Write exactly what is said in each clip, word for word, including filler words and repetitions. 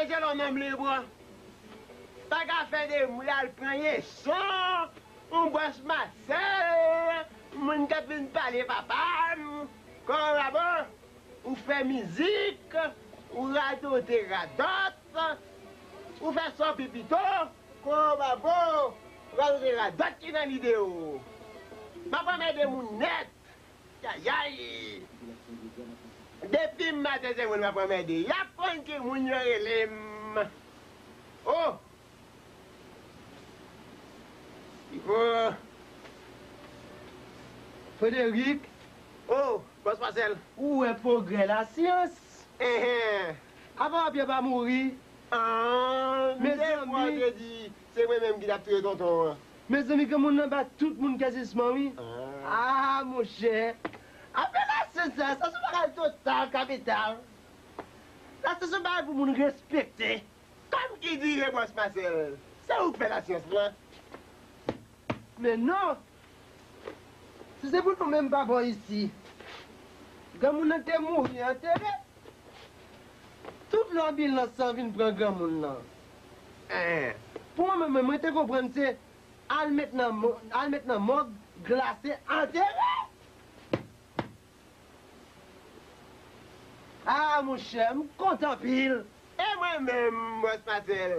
Se lè w nonm li pran. Pa ka fè de mwen al pran leson. Yon bòs Masèl, moun k ap vin pale papa m. Kòman w ap bon? Ou fè mizik, ou radote radòt, ou fè sa w pi pito, kòman w ap bon? Radote radòt ki nan lide w. M ap anmède moun nèt. Ayayay! Depi maten se moun m ap anmède. Y ap konn ki moun yo rele m. Oh! Oh! Frederic! Oh, bòs Masèl! Ou wè pwogrè lasyans? Enhen! Apa papye pa mouri? Ah, m te kwè w te di se mwen menm ki t ap touye tonton an. Mezanmi, granmoun nan bat tout moun kèzisman, wi. Ah, monchè. Afè lasyans sa, sa se yon bagay total kapital. Lasyans se yon bagay pou moun respekte. Kòm ki di, bòs Masèl, se ou k fè lasyans lan? Men non! Si se pou nou menm pa bò isi, granmoun nan te mouri antere. Tout lanbilans lan vin pran granmoun nan. Pou mwen menm, mwen te konprann se al met nan mò-, al met nan mòg, glase, antere. Ah, monchè, m kontan anpil. E mwen menm, bòs Masèl,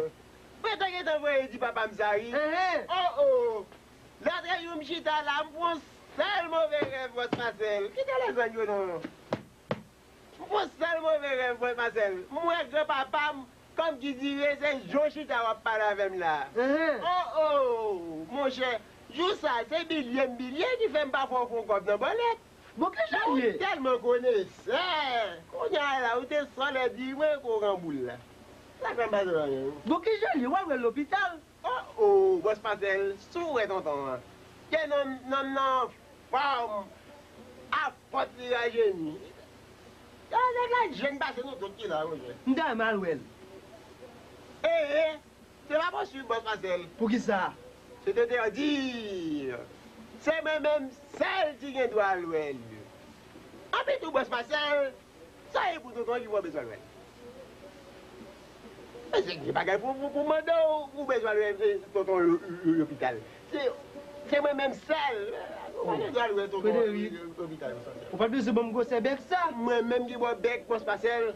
mwen te gentan voye di papa m sa, wi. Enhen. Oh, oh! Lòt jou m chita la, m pran yon sèl move rèv, bòs Masèl. Kite lèzang yo non. M pran yon sèl move rèv, bòs Masèl. M wè granpapa m, kòm ki dire, se jan w chita w ap pale avè m la. Enhen. Oh, oh! Monchè, jou sa, se bilye m bilye ki fè m pa fè w fè yon kòb nan bòlèt. Bon, kijan l ye? Ou tèlman konesè! Kounye a la, ou te sòlè di mwen kou ranboul la. Sa fè m pa di anyen. Bon, kijan l ye? W al wè l lopital? Oh, oh, bòs Masèl, si w wè tonton an. Ke nonm, nonm nan anfòm, afòt li rajeni. Nèg la jèn pase nou tout ki la, monchè. M ta renmen al wè l. Eh, eh! Se pa posib, bòs Masèl. Poukisa? Se te entèdi. Se mwen menm sèl ki gen dwa al wè l. Anpi tou, bòs Masèl, sa e pou tonton ki mwen bezwen wè l. Men se ki bagay pou, pou, pou mande w, ou bezwen al wè, eh, tonton lo-, lo-, lopital. Se, se mwen menm sèl. Ou pa gen dwa al wè tonton lopital, bòs Masèl. Ou pa t bezwen ban m gwosè bèk sa. Mwen menm ki ba w bèk, bòs Masèl.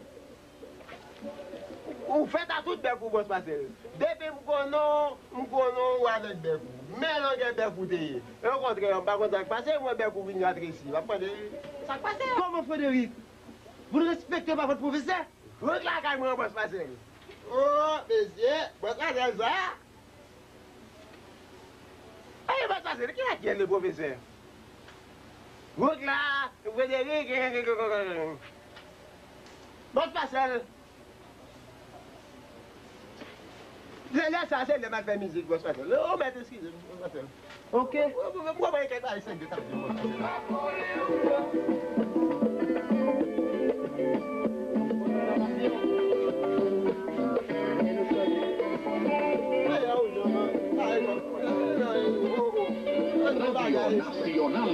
Ou fèt a tout bèk ou, bòs Masèl. Depi m konnen w, m konnen w avèk bèk ou. Men longè bèk ou te ye. E okontrè, m pa konn sa k pase, m wè bèk ou vin ratresi. M ap mande sa k pase a. Kòman, Frederic? Vin respekte pa vòt pwofesè? Règ lakay mwen, bòs Masèl. Oh, mesye, bòs Masèl sa. Ey, bòs Masèl, ki la ki le pwofesè? Wout la, Frederic, bòs Masèl. Se lè sa, se lè m al fè mizik, bòs Masèl. Ou mèt eskize m, bòs Masèl. Ok. Mwen, mwen, mwen, mwen, kèk bagay serye k ap di m konsa. Radyo Nasyonal.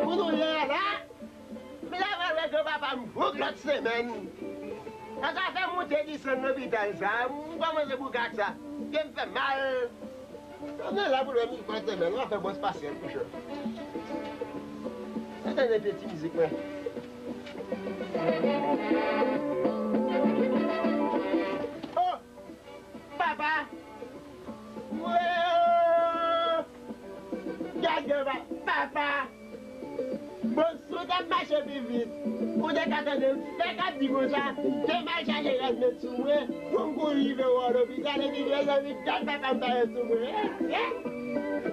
Kote w ye a la? M ta pral wè granpapa m wouk lòt semèn. Sa ka fè moute disann lopital sa, m kòmanse boukak sa. Pye m fè mal. Ann la pou l wè m lòt semèn, w a fè bòs Masèl kouche. Sa tande pye ti mizik mwen. Oh! Papa! Mwen! Gade pa-, papa! Bon, si w t ap mache pi vit, ou te ka tande m fèk ap di konsa, te m al chache rad met sou mwen, pou m kouri rive wè w lopital, epi mezanmi, gad papa m parèt sou mwen. Eh, eh!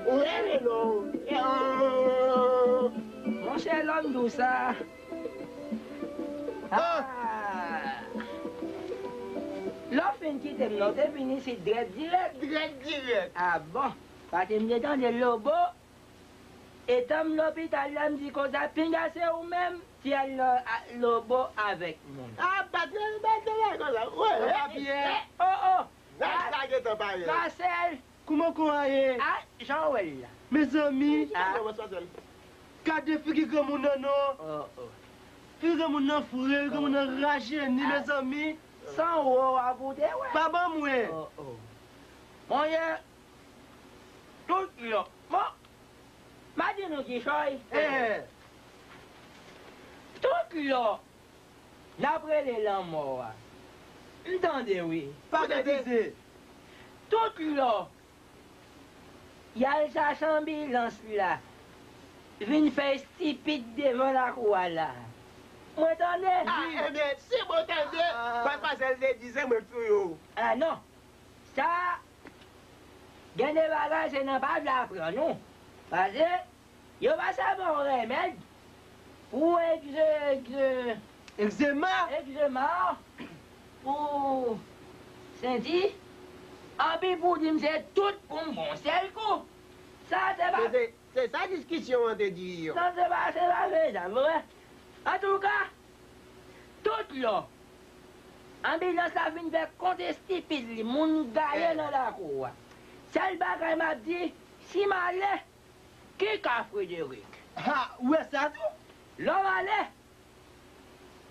Ou rele non. Eh, oh. Monchè, lòm dou sa. Ah! Lè w fin kite m nan, w te vin isit drèt dirèk? Drèt dirèk. Ah bon? Paske m te tande Lobo, etan m lopital la, m di konsa, pinga se ou menm ki al nan, a, Lobo avèk moun. Ah, bat nan, bat nan, bat konsa. Wi, wi. Papye. Oh, oh. Nèg sa gentan pare. Masèl. Kouman kò a ye? Ah, jan w wè l la. Mezanmi. Ah. Kòman sa fè l? Gade figi granmoun nan non. Oh, oh. Figi granmoun nan fre, granmoun nan rajeni, mezanmi. San wo a pou te wè. Pa ban m wè. Oh, oh. Monchè, tout lò. Bon, m a di nou kichòy. Eh. Tout lò, n ap rele lanmò a. M tande wi. Pa betize. Tout lò, y al chache anbilans la. Vin fè estipid devan lakou a la. Mwen tande. Ah, ebyen, si mwen tande, madmwazèl te di se mwen k touye w. Ah, non. Sa, gen de bagay se nan pa vle aprann ou. Paske, yo pa sa ba w remèd pou egze, egze, egzema, egzema, pou senti, anpi pou di m se tout pou m bon sèl kou. Sa se pa. Se, se, se sa diskisyon an te di yo. Non, se pa, se pa vre sa, vre. Antouka, tout lò, anbilans la fin fè kont estipid li, moun gaye nan lakou a. Sèl bagay m ap di, si m ale, ki ka Frederick? Ha, ou wè sa tou? Lò m ale,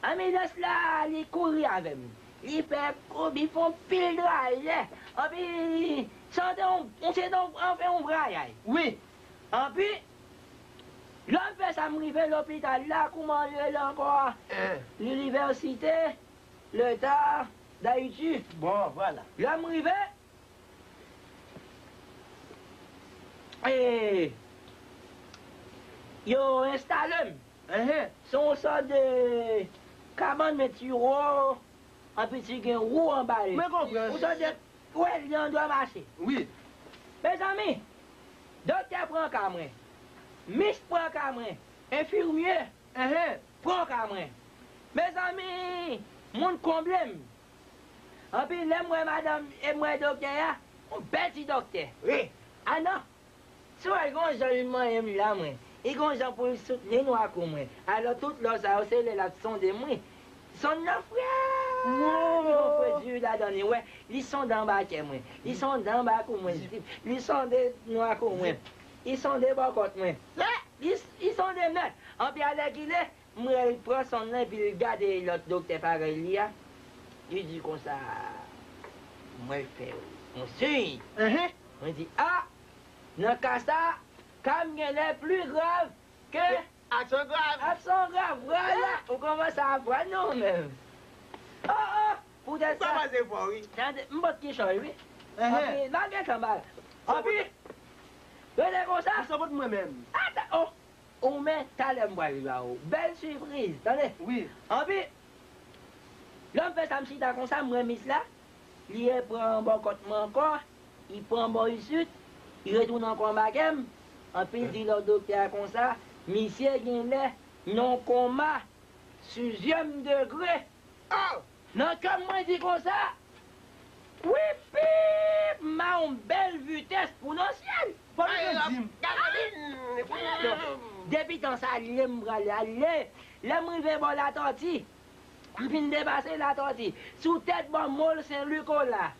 anbilans la, li kouri avè m. Li fè koub, li fè yon pil trajè. Anpi, chante yon, yon, se yon, anfen, yon vwayaj. Wi. Anpi, lè m fè sa, m rive lopital la, kouman yo rele ankò a? Linivèsite Leta d Ayiti. Bon, vwala. Lè m rive, e, yo enstale m. Se yon sòt de kabann, men ti wo, anpi ti gen wou anba li. Mwen konprann. Yon sòt de, wè, li andwa mache. Wi. Mezanmi, doktè pran ka mwen. Mis pran ka mwen. Enfimye pran ka mwen. Mezanmi, moun konble m. Anpi lè m wè madanm e m wè doktè a, yon bèl ti doktè. Wi. A non. Si w wè l gon jan li manyen m la, mwen. Li gon jan pou l soutni nwa kou mwen. Alò, tout lò sa yo, se lè l ap sonde m, wi. Sonn nan fre. Li gon pwodui ladan li, wè. Li sonde anba kè mwen. Li sonde anba kou mwen. Li sonde nwa kou mwen. Li sonde bò kòt mwen. Li, li sonde m nèt. Anpi alèkile, m wè l pran sonn nan epi l gade lòt doktè parèy li a. Li di konsa, m wè l fè yon siy. Mwen di, a, nan ka sa, ka m genlè pli grav ke aksyon grav. Aksyon grav, vwala. Ou kòmanse aprann non menm. Oh, oh, poutèt sa. Ou kòmanse fò, wi. Tande, m pot kichòy, wi. Anpi, m pa gen tan ba. Anpi, rete konsa. Ou sot mwen menm. Ata, oh. Ou men, talè m pral ba ou. Bèl sipriz, tande. Wi. Anpi, lè m fè sa, m chita konsa, m wè mis la, li repran bò kòt mwen ankò, li pran bò isit, li retounen ankò anba kè m. Anpi, l di lòt doktè a konsa, misye genlè nan koma sizyèm degre. Oh! Nan kè m, mwen di konsa, wi, pip, m a yon bèl vitès pou nan syèl. Fò nou te di m. Depi tan sa, ale m prale, ale. Lè m rive bò Latòti, m fin depase Latòti. Sou tèt bò Mòl Sen Nikola.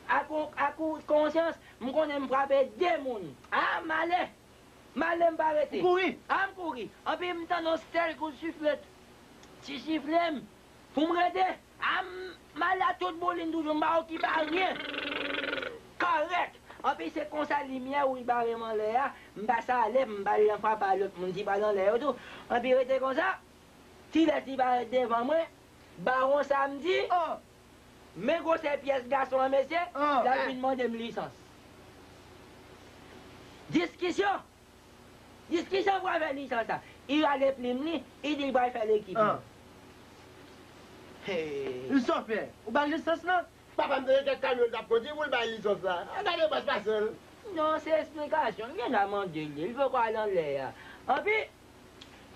Ak, ak konsyans, m konnen m frape de moun. A, m ale. M ale, m pa rete. Ou kouri? A, m kouri. Anpi m tande yon sèl kout siflèt. Ti sifle m. Pou m rete. A, m, m ale a tout boulin toujou, m pa okipe a ryen. Kòrèk. Anpi se konsa limyè wouj bare m anlè a. M pase ale, m ba l nan frapa lòt moun ki pral anlè yo tou. Anpi rete konsa. Ti lè ti parèt devan mwen, Bawon Samdi, men gwosè pyès gason an, mesye, l ap vin mande m lisans. Diskisyon! Diskisyon pou afè lisans la. Li rale plim li, li di l pral fè lekip li. Li sòfè. Ou ba l lisans lan? Papa m te gen kèk kamyon l t ap kondi pou l bay lisans la. A gade bòs pase l. Non, se esplikasyon. M gen dwa mande li. Li poko al anlè a. Anpi,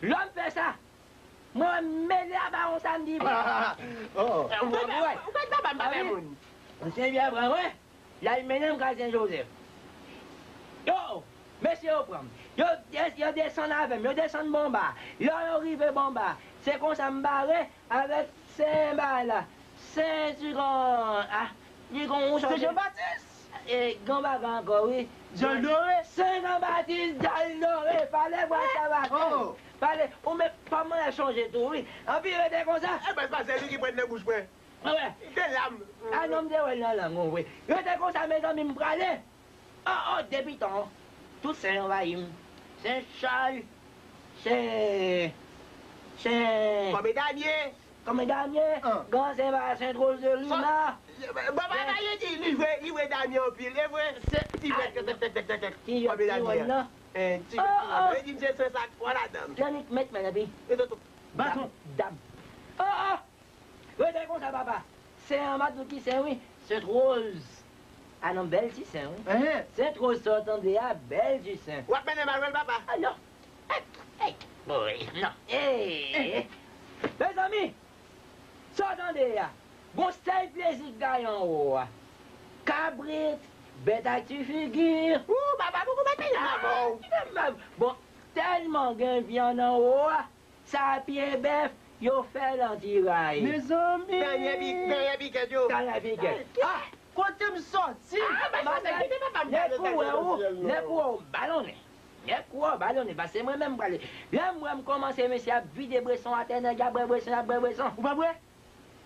lè m fè sa, mwen mele a Bawon Samdi. Oh. Ou pa, ou pa ta ba m pa fè moun. Ansyen vyè pran mwen, l al mennen m kay Sen Jozèf. Yo, mesye yo pran m. Yo, yo desann avè m. Yo desann bò anba. Lè yo rive bò anba, se konsa m bare avèk Sen bagay la. Sen ti gon, a, li gon yon sòt de Sen Jan Batis? E, gon bagay ankò, wi. Dyòl dore. Sen Jan Batis, dyòl dore. Pale, bwa sa maten. Oh. Pale, ou menm, pa mwen sonje tou, wi. Anpi rete konsa. E bèl pase li ki pran nan bouch mwen. Wè. Gen lam. A non, m te wè l nan lang ou, wi. Rete konsa, mezanmi, m prale. Oh, oh, depi tan. Tout sen anvayi m. Sen Chal. Sen, sen Kòmè Damye. Kòmè Damye. An. Gran Sen pa Sen Twòz de Lina. Bon, pa, pa, li di, li vre, li vre Damye anpil, e vre. Se ti vre, tèk, tèk, tèk, tèk, tèk. Ti jòt, ti wòn nan. Eh, ti jòt, ti jòt. Li di m se Sen sa k pran ladan. Janik, met men epi. Baton. Dam, dam. Oh, oh. Rete konsa, papa. Sen an, m ap di w ki sen, wi. Sent Woz. A non, bèl ti sen, wi. Ehe. Sent Woz, sa w tande a, bèl ti sen. W ap mennen m al wè l, papa. A non. Ey, ey, boy, non. Ey. Mezanmi, sa w tande a? Gon sèl plezi k gaye anwo a. Kabrit, bèt ak ti figi. Ou, papa, poko mete nan avè w. Bon, tèlman gen vyann anwo a. Sa pye bèf, yo fè l an ti ray. Mezanmi! Dènye pi-, dènye pikèt yo. Dènye pikèt. Ah! Kote m sòti? Ah, madanm, kite papa m pale sa. Nèg ou wè ou, nèg ou wè ou balonnen. Nèg ou wè ou balonnen, paske mwen menm m prale. Lè m wè m kòmanse, mesye ap vide bweson atè, nèg ap bwè bweson, ap bwè bweson. Ou pa bwè?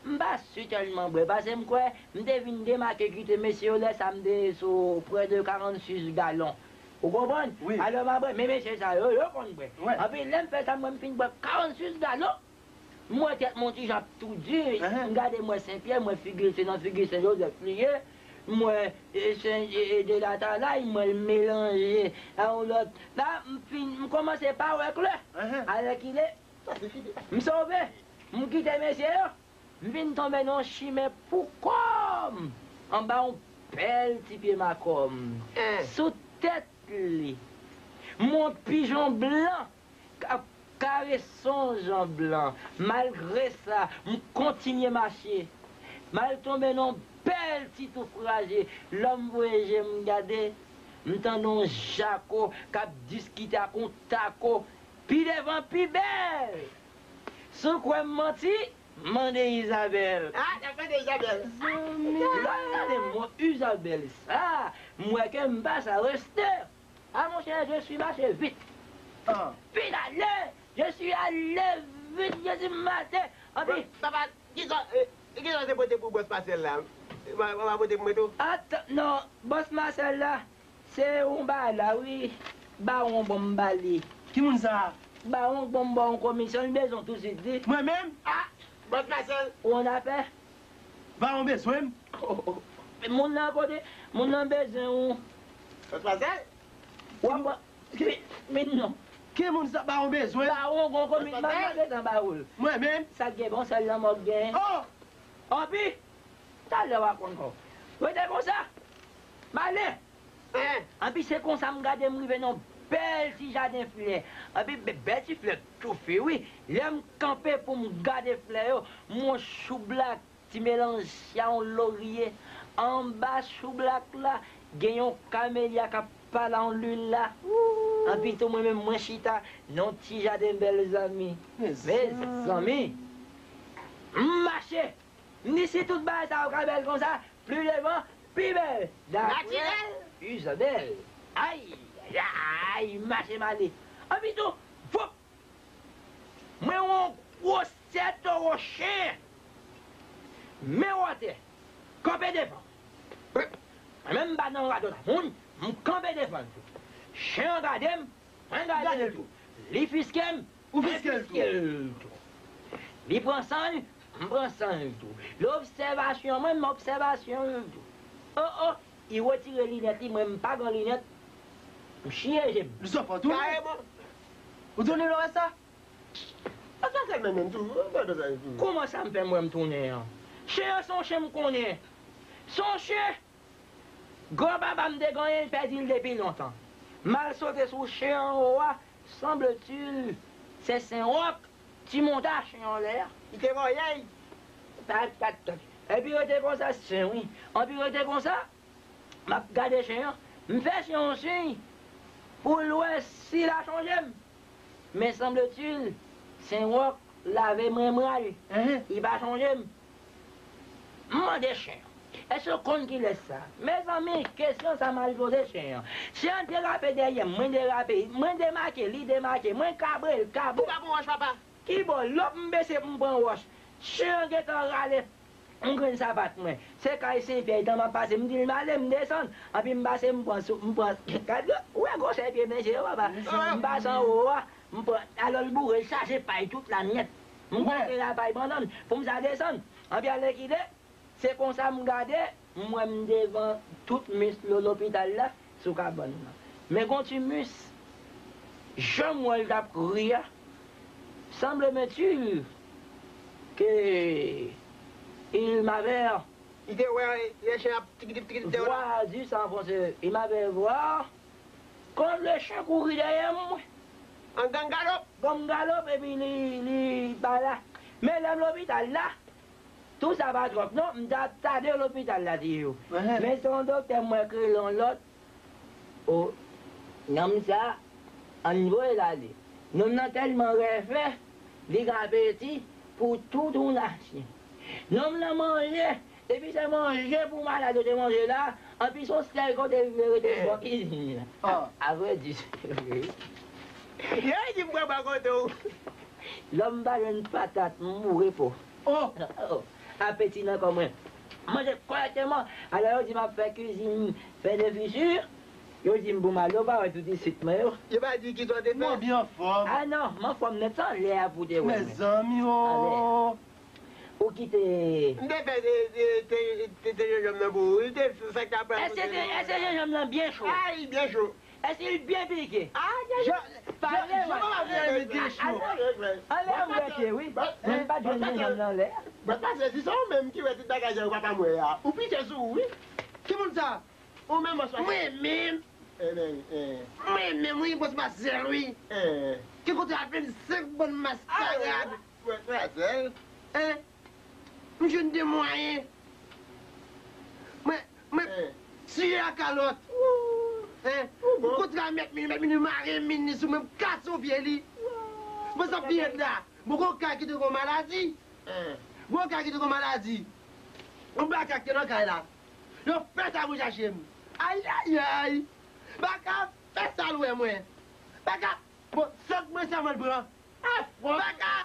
M pa si tèlman bwè, paske m kwè m te vin demake kite mesye yo lè sa m te sou prè de karannsis galon. Ou konprann? Wi. Alò m ap bwè, men mesye sa yo, yo konn bwè. Wi. Anpi lè m fè sa, m wè m fin bwè karannsis galon. M wè tèt mwen ti jan ap tou di. Ehe. M gade m wè Sen Pyè, m wè figi l se nan figi Sen Jozèf li ye. M wè, e, Sen, e, e, de Latalay, m wè l melanje a yon lòt. La, m fin, m kòmanse pa wè klè. Ehe. Alèkile, m sove. M kite mesye yo. M vin tonbe nan yon chimen pou kò m, anba yon bèl ti pye makòm. Sou tèt li, m wè yon pijon blan k ap karese yon jan blan. Malgre sa, m kontinye mache. M al tonbe nan yon bèl ti tou fraje. Lè m voye je m gade, m tande yon jako k ap diskite ak yon tako. Pi devan, pi bèl! Si w kwè m manti, mande Izabèl. Ah, n ap mande Izabèl. Zanmi, lè m gade mo Izabèl sa, m wè ke m pa sa reste. Ah, mon cher, je suis marché vite. Ah. Vite aller, je suis allé vite, je suis maté. Anpi, papa, kisa, eh, kisa w te pote pou bòs Masèl la? Ou pa, ou pa pote pou mwen tou? Atan, non, bòs Masèl la. Se yon bagay la, wi. Bawon ban m ba li. Ki moun sa a? Bawon ban m ba yon komisyon, li bezwen w tousuit, wi. Mwen menm? Ah! Bòs Masèl. Ou annafè? Bawon bezwen m. Oh, oh. Moun nan kote? Moun nan bezwen ou. Bòs Masèl? W ap pran. Ki, men non. Ki moun sa bawon bezwen? Bawon gon komisyon, m ap mande tan ba ou l. Mwen menm? Sa k gen bon, sèl lanmò k gen. Oh! Anpi, talè w a konn kò w. Rete konsa. M ale. Anpi se konsa m gade m rive nan yon bèl ti jaden flè. Anpi bè-, bèl ti flè toufe, wi. Lè m kanpe pou m gade flè yo, m wè yon choublak, ti melanj a yon lorye. Anba choublak la, gen yon kamelya k ap pale a yon lila. Anpi tou mwen menm, mwen chita nan yon ti jaden bèl zanmi. Mezanmi, m mache. M di si tout bagay sa yo ka bèl konsa, pli devan, pi bèl. Daprè Izabèl. Ay, ay, ay, mache m ale. Anpi tou, vop! Mwen wè yon gwosè towo chen. Men w atè, kanpe devan. Mwen menm m pa nan radòt a moun, m kanpe devan l tou. Chen an gade m, mwen gade l tou. Li fiske m, ou fiske l tou. Li pran san l, m pran san l tou. Li obsèvasyon mwen, m obsèvasyon l tou. Oh, oh, li retire linèt li, mwen m pa gen linèt. M chiye je m. Lizòfò tounen. Kareman. Ou tounen lò sa? Sa fè menm menm tou. Kòman sa m fè m wè m tounen an? Chen an se yon chen m konnen. Se yon chen. Gran papa m te genyen, l pèdi l depi lontan. M al sote sou chen anwo a, sanbletil, se Sen Wòk, ti monta chen anlè a. Li te vòyè l. Pa, pa, pa. Epi rete konsa, chen wi. Anpi rete konsa, m ap gade chen an. M fè chen an yon siy pou l wè si l a chonje m. Men sanbletil, Sen Wòk lave menm bra l. Li pa chonje m. M mande chen an, Èske w konn kilès sa? Mezanmi, kesyon sa m al poze chen an. Chen an derape dèyè m, mwen derape, mwen demake, li demake, mwen kabre, l kabre. Ou pa pran wòch, papa? Kibò, lòp m bese pou m pran wòch. Chen an gentan rale m grenn sapat mwen. Se kay Senpyè, tan m ap pase, m di l m ale, m desann. Anpi m pase, m pran sou, m pran, gad, ou wè gwosè pye mesye yo, papa. M pase anwo a, m pran, alò l boure, l chaje pay tout la nèt. M kontre la pay pandan m, pou m sa desann. Anpi alèkile, se konsa m gade, m wè m devan tout mis lo-, lopital la, sou kabann nan. Men gon ti mis, jan m wè l t ap ri a, semble-t-il que il m'avait Li te wè lè chen ap tikitip, tikitip dèyè w la. Voir du sang français, il m'avait voir quand le chien kouri dèyè mwen. An gang galop. Gang galop, epi li, li pa la. Men lè m lopital la, tou sa pa twòp non, m ta tade lopital la toujou. Men se yon doktè m wè kreye yon lòt. O, nonm sa, ann voye l ale. Nonm nan tèlman rèfè, li gen apeti pou tout yon nasyon. Nonm nan manje, depi se manje pou malad yo te manje la, anpi se yon sèl kote li vle rete bò kizin la. Avrèdi, se vre. Yo di m kwè bò kote w. Lè m pa jwenn patat, m mouri po. Oh! Oh, apeti nan kò mwen. Manje kòrèkteman. Alò yo di m ap fè kizin, fè de fisi. Yo di m pou m ale, yo pa wè tout isit mwen yo. Yo pa di ki sa w te fè? Mwen byen anfòm. A non, m anfòm nèt, se anlè a pou te wè mwen. Mezanmi o! Anlè. Ou kite. M te fè te, te, te, te, te jenjanm nan pou ou. Li te fè k ap. Èske te, èske jenjanm nan byen cho? Ay, byen cho. Èske l byen pike? Ah, pale, wè. Anlè an wete, wi. Men m pa t jwenn jenjanm nan anlè. Bòs Masèl, si se ou menm ki wè tout bagay sa yo papa m wè a, ou pike sou ou, wi. Ki moun sa? Ou menm, Bòs Masèl. Mwen menm. Mwen menm, wi, Bòs Masèl, wi. Ki kote a vennsenk bann maskarad. Bòs Masèl. Hein? M jwenn de mwayen. Mwen, mwen tiye a kalòt. Hein? M kontre a mèt Mini, mèt Mini mare Mini sou mwen, m kase yon pye li. Mwen sa ap vin la. Mwen gon kay ki te gon maladi. Mwen gon kay ki te gon maladi. Yon makak te nan kay la. Yo fè sa pou chache m. Ayayay. Baka fè sa l wè mwen. Baka, bon, sòt mwen sèlman l pran. Baka.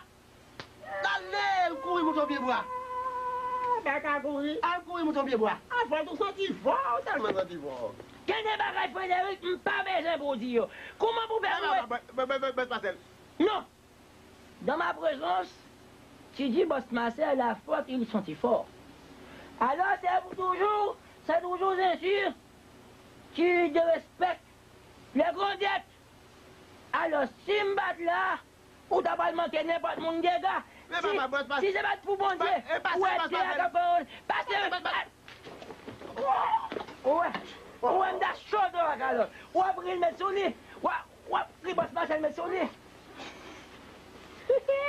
Tale, l kouri moute yon pye bwa. Ah, Baka kouri. Al kouri moute yon pye bwa. Ah, Fòt ou santi fò, ou tèlman santi fò. Gen de bagay, Frederick, m pa bezwen pou w di yo. Kouman pou fè pou... Bòs Masèl. Non. Dans ma présence, tu dis Bòs Masèl a Fòt, il santi fò. Alors c'est toujours, c'est toujours ainsi, tu dérespectes les grands diètes. Alors, si m pa t la, ou ta pral manke nenpòt moun dega. Si, si se pa t pou Bondye, ou wè Dye a t ap fè wòl. Pase, ou wè, ou wè m ta cho dò a kalòt. W ap ri l met sou li. W ap, w ap ri Bòs Masèl met sou li.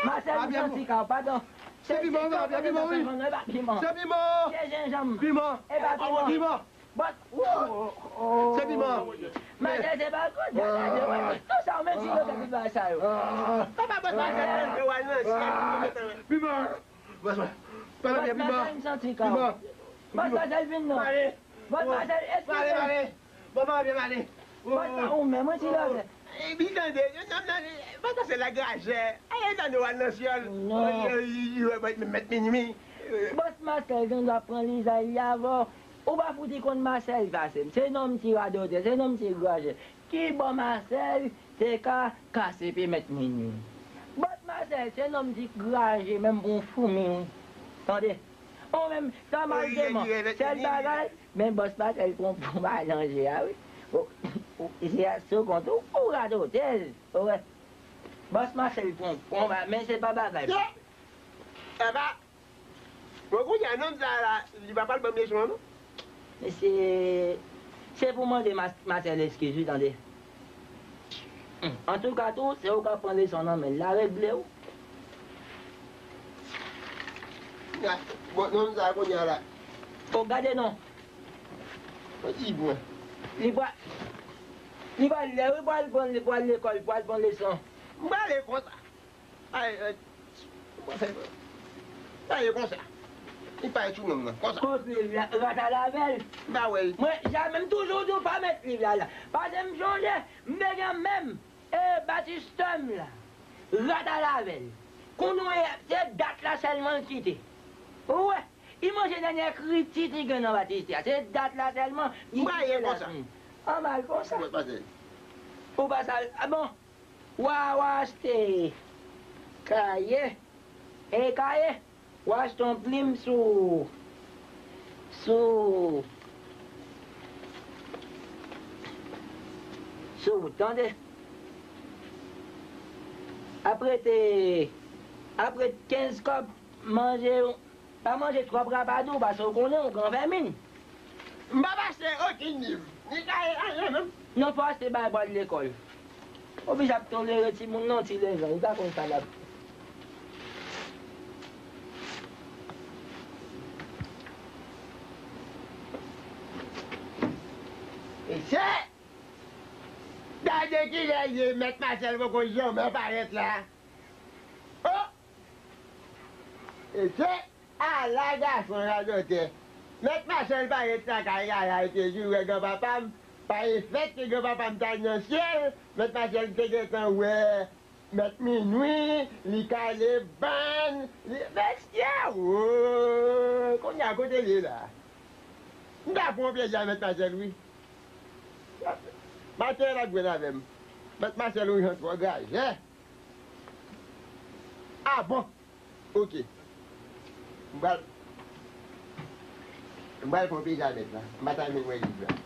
Masèl, m santi ka w, padon. Se piman, wi, piman, wi. Se piman. Se jenjanm. Piman. E pa piman. Piman. Bòs, se piman. Madanm, se pa kote, tout sa, ou menm si yo fè tout bagay sa yo. Papa, Bòs Masèl leve w al nan syèl. Piman. Bòs Masèl, piman. Bòs Masèl, m santi ka w. Piman. Bòs Masèl, vin non. Bòs Masèl, eskize m. Pale, pale. Bon, pale, pale. Bòs Masèl, ou menm, ou ti lòt. Epi tande, Bòs Masèl la grajè. Ay, tande w al nan syèl. Non. Mèt Mini. Bòs Masèl gen dwa pran lizay li avè w. Ou pa fouti konn Masèl pase m. Se nonm ti radotè, se nonm ti grajè. Kibò Masèl te ka kase pye Mèt Mini? Bòs Masèl, se nonm ti grajè, menm pou yon foumi, wi. Tande. Ou menm, sa mal deman. Sèl bagay, men Bòs Masèl pran pou malanje a, wi. Ou, ou, se a sou kont ou, ou radotè, ou wè. Bòs Masèl pran, pran, men se pa bagay. Epa, bon, kounye a, nonm sa la, li pa pral ban m leson an, non? Mesye, se pou mande Mas-, Masèl eskiz, wi, tande. Antouka, tou, se ou k ap pran leson nan men l la, regle w. Bon, nonm sa, kounye a la. O, gade non. Li pral, li pral lè, wi, pral pran, pral lekòl, pral pran leson. M prale konsa. Ay, ay, sa ye konsa. Li pa etounen m nan. Konsa. Kot liv la? Rat a lavèl. M pa wè l. Mwen, jamè m toujou di w pa met liv la la. Paske m chonje, m te gen menm, e, batistè m la. Rat a lavèl. Kounye a, se dat la sèlman l kite. Ou wè, li manje dènye kritik li gen nan batistè a. Se dat la sèlman li kite la. M pa ye konsa. An mal konsa. Ou pa sa, a bon? W a, w a achte kaye. E kaye, w a achte yon plim sou, sou, sou wout, tande? Apre te, apre kenz kòb, manje yon Pa manje twòp rapadou, paske w konnen w gran vèmin. M p ap achte okenn liv, ni kaye, anyen menm. Non, fò achte bagay pou al lekòl. Oblije ap tolere timoun nan ti lejan, li pa konn sa l ap. Mesye! Gade kilè l ye, Mèt Masèl poko janmen parèt la. Oh! Mesye, ala gason radòtè! Mèt Masèl parèt lakay la, la, l te jwe wè granpapa m. Pa gen fèt ke granpapa m t al nan syèl, Mèt Masèl te gentan wè Mèt Minwi, li kale bann, li, mesye, woo! Kounye a, kote l ye la? M ta pran plezi a Mèt Masèl, wi. Maten an, l ap jwenn avè m. Mèt Masèl, ou jan twò gajè. Ah bon? Ok. M pral, m pral pran peyizaj mèt la. M pa ta vin wè liv la.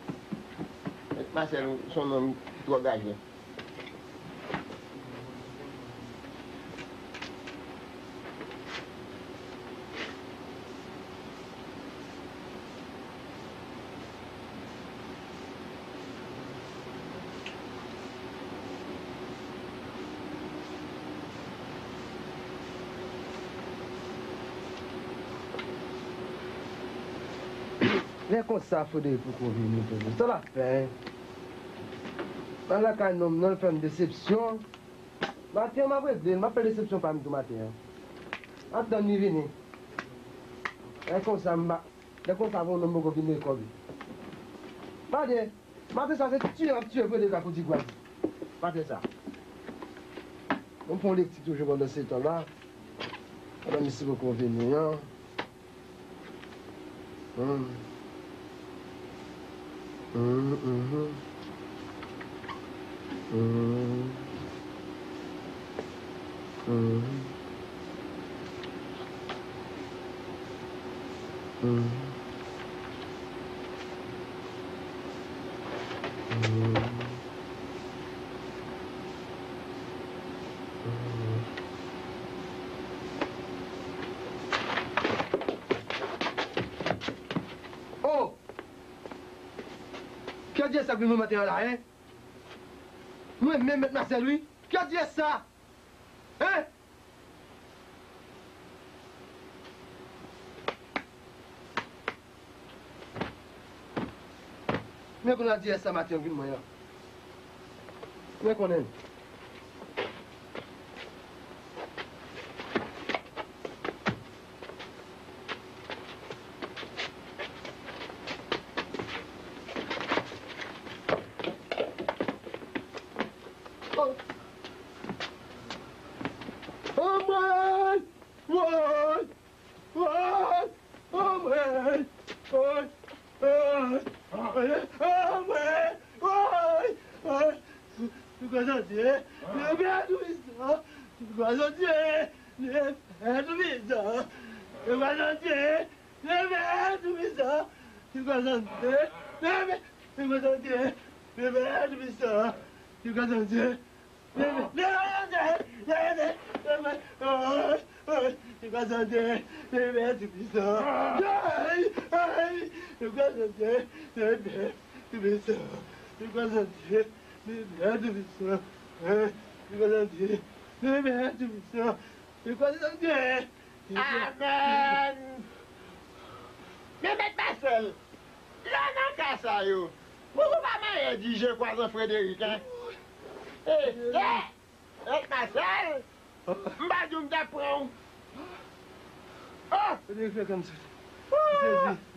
Mèt Masèl, se yon nonm ki twò gajè. Lè konsa, Frederick poko vini, tande. Sa l ap fè? Al lakay nonm nan, l fè m desepsyon. Maten an, m ap regle l, m ap fè desepsyon pa m tou maten an. M ap tann li vini. Lè konsa, m pa, lè konsa, yon nonm poko vin lekòl. Maten, maten sa, se tiye m ap tiye Frederick ak Odigwaz. Maten sa. Bon, m pran yon lekti toujou pandan se tan la. Pandan misye poko vini an. Hum. Hum, mhm. Hum. Hum. Hum. Hum. Oh! Kyè dyes sa k vin mwen maten an la, en? Mwen menm, Mèt Masèl, wi. Kyè dyes sa? En? Men kounye a dyes sa maten an vin mwen an. Men konnen. Oh. Anmwey! Woy! Woy! Anmwey! Woy! Woy! Anmwey! Woy! Woy! Woy! Leve a toupisan! Leve a toupisan! Leve a toupisan! Leve a toupisan! Leve! Leve a toupisan! Leve a toupisan! Leve a toupisan! Leve, leve, leve, leve, leve, oy, oy, li pa santi, leve, toupisan. Ay, ay, li pa santi, leve, toupisan. Li pa santi, leve, toupisan. Ay, li pa santi, leve, toupisan. Li pa santi. Amèn. Men mèt Masèl, lè w nan ka sa yo, poukò w pa manyen di je kwazan Frederick, en? E, e, mèt Masèl, m pa di w m t ap pran w. Oh! Frederick fè kè m sote.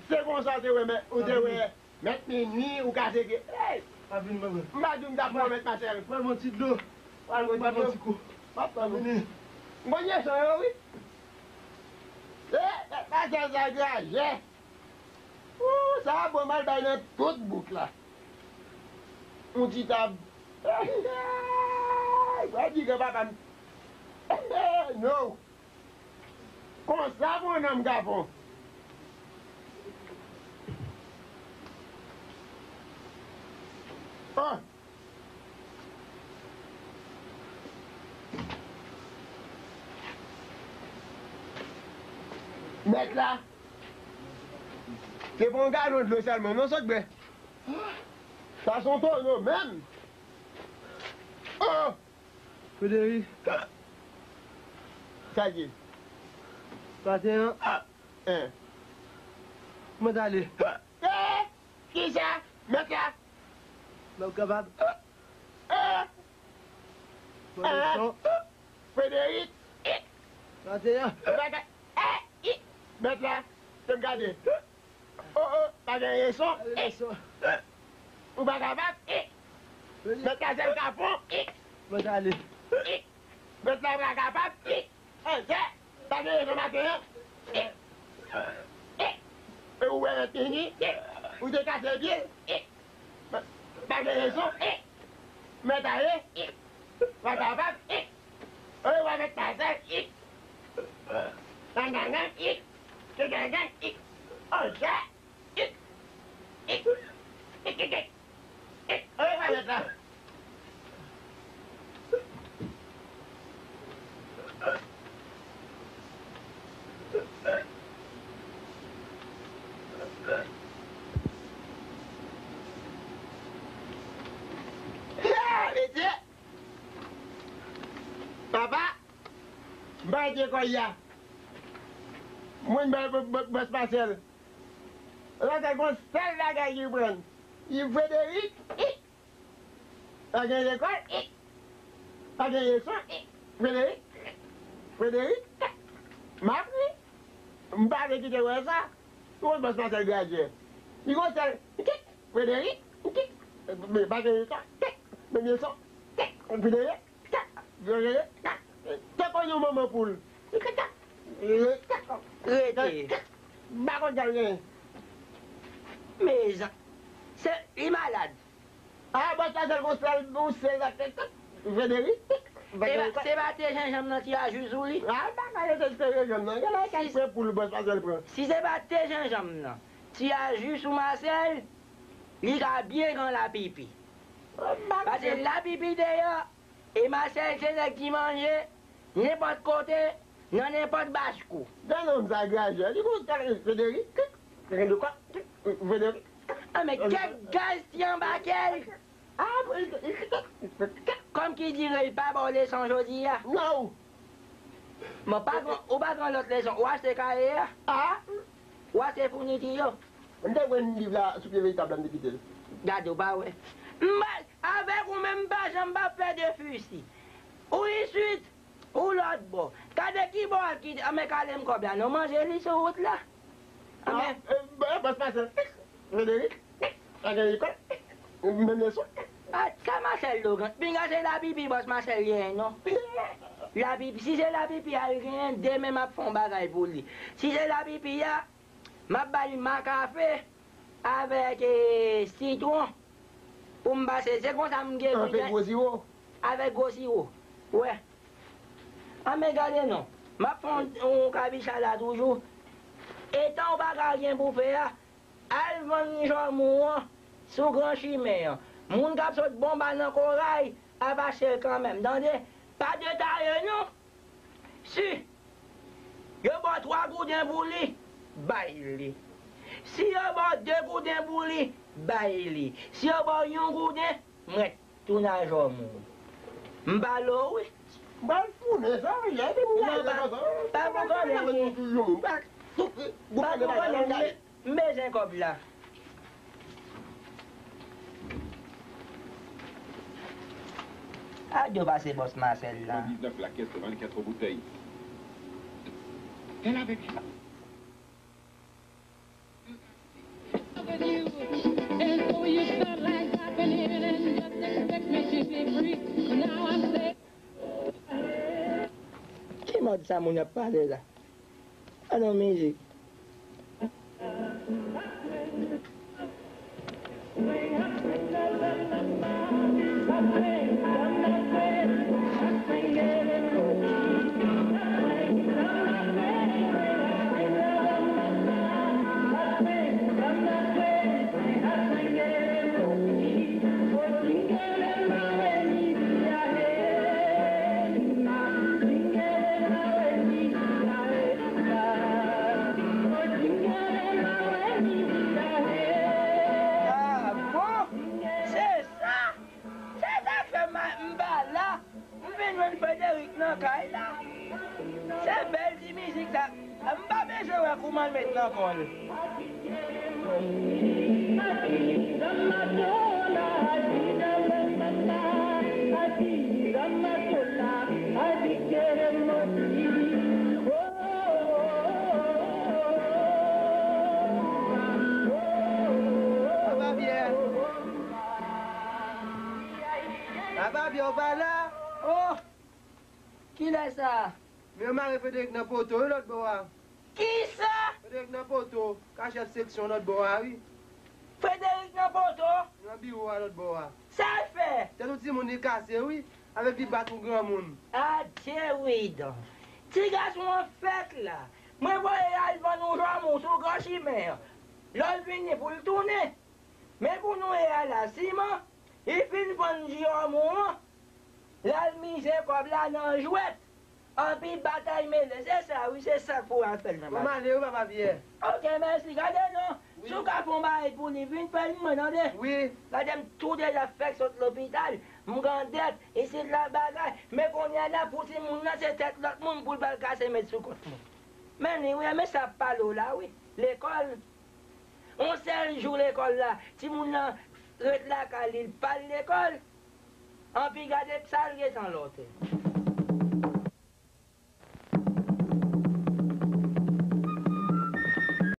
Se konsa w te wè mèt, ou te wè mèt Minwi, ou ka seke. Ey! M pa di w m ta pran mèt Masèl. Pral bon ti dlo. Pral bon ti dlo. M ap vini. M konn leson yo, wi. E, mèt Masèl sa grajè. Ou, sa bon, m al bay nan tout bouk la. Yon ti tab. Sa di granpapa m. No. Konsa pou yon nonm ka fon. Oh. Mèt la. Se pa yon galon dlo sèlman non sot bwè. Sa se yon tono menm. Oh! Frederic. Sa ye? Maten an. Hein. Mwen t ale. Eh! Kisa? Mèt la? M ap kapab. Eh! Mwen leson. Frederic. Maten an. Mèt la. Mèt la. Fè m gade. Oh, oh, pa gen leson. Ou pa kapab. Mèt Kazèl ka fon. Mwen t ale. Mèt la pa kapab. Anjè, pa gen leson maten an. E ou wè mèt Minwi. Ou te kase pye l. Pa gen leson. Mèt ale. Pa kapab. Oye, wè mèt Kazèl. Gang, gang, gang. Gang, gang, gang. Anjè. Papa, m pa ete kòy a. Mwen ba bòs Masèl. Lòt gon sèl bagay ki pran. Li Frederic, pa gen lekòl, pa gen leson, Frederic, Frederic, m ap ri. M pa vle kite wè sa. Ou konn bòs Masèl gradye. Li gon sèl, Frederic, men pa gen leson, men leson, Frederic. Te konn yon manman poul. Rete. M pa konn sa l genyen. Mezan. Se, li malad. A, bòs Masèl gon sèl, gon sèl la. Frederic. Se pa, se pa te jenjanm nan ti a jis ou li? A, bagay yo se te jenjanm nan. Gen la kay pran poul bòs Masèl pran. Si se pa te jenjanm nan, ti a jis ou Masèl, li ka byen gran lapipi. Paske lapipi deyò, e Masèl se nèg ki manje nenpòt kote, nan nenpòt bachkou. Gade nonm sa grajè, li gon tèl Frederic, Frederic, Frederic. A, men kèk gaz ti anba kè l. Kòm ki dire, li pa ba w leson jodi a. Non. Bon, pa gen, ou pa gen lòt leson, ou achte kaye a? Ou achte founiti yo? M te jwenn liv la sou pye veritab la, m te kite l. Gade, ou pa wè. M pa, avèk ou menm, m pa janm pa pè de fisi. Ou iswit, ou lòt bò. Gade ki bò w ap kite. Anben, kale m kòb la non, manje li sou wout la. Anben. Bòs Masèl, Frederic, pa gen lekòl, menm leson. A, sa Masèl Logan? Pinga se lapipi bòs Masèl genyen non. Lapipi, si se lapipi a l genyen, demen m ap fè yon bagay pou li. Si se lapipi a, m ap ba li makafe avèk, e, sitwon pou m pase. Se konsa m gen pou m gen. Avèk gwo siwo. Avèk gwo siwo. Wè. Anben gade non. M ap fè yon, yon kabicha la toujou. Etan w pa ka gen pou fè a, al vann jòmou an sou gran chimen an. Moun k ap sot Bonba nan Koray ap achte l kanmenm, tande. Pa detaye non. Si yo ba w twa gouden pou li, bay li. Si yo ba w de gouden pou li, bay li. Si yo ba w yon gouden, mwen tounen al jòmou. M pale w wi. M pral founen sa wi, epi m gade konsa. Pa pou kòlè. Pa pou kòlè. M bezwen kòb la. A dyo pase bòs Masèl la. Diznèf la, kèt, vennkat boutèy. Tel avec Ki mòd sa moun ap pale la? An non mizik. Ah bon? Se sa? Se sa k fè m pa la. M vin jwenn Frederic nan kay la. Se bèl ti mizik sa. M pa bezwen wè kouman l met nan kò l. Papa Pyè. Papa Pyè, ou pa la? Oh! Kilè sa? Men yo mare Frederic nan poto, wi, lòt bò a. Kisa? Frederic nan poto, ka chèf seksyon lòt bò a, wi. Frederic nan poto? Nan biwo a lòt bò a. Sa l fè? Tèt yon timoun li kase, wi, avèk li bat yon granmoun. Adye wi don. Ti gason an fèt la. Mwen voye l al vann yon janmou sou gran chimen an. Lè l vini pou l tounen. Men pou nou ye a la, siman, li fin vann janmou an, l al mize kòb la nan jwèt. Anpi batay mele, se sa wi, se sa k pou al fè l nan batay. Bon, m ale wi, papa Pyè. Oke, mèsi. Gade non, si w ka fè yon bagay pou li, vin fè l mwen, tande. Wi. Gade m tou deja fèk sot lopital, m grandèt, isit la bagay. Men kounye a la, pou timoun nan, se tèt lòt moun pou l pral kase met sou kont mwen. Men li wi, men sa ap pale w la wi. Lekòl. Yon sèl jou lekòl la, timoun nan ret lakay li, l pa al lekòl. Anpi gade sa l gentan lòtè.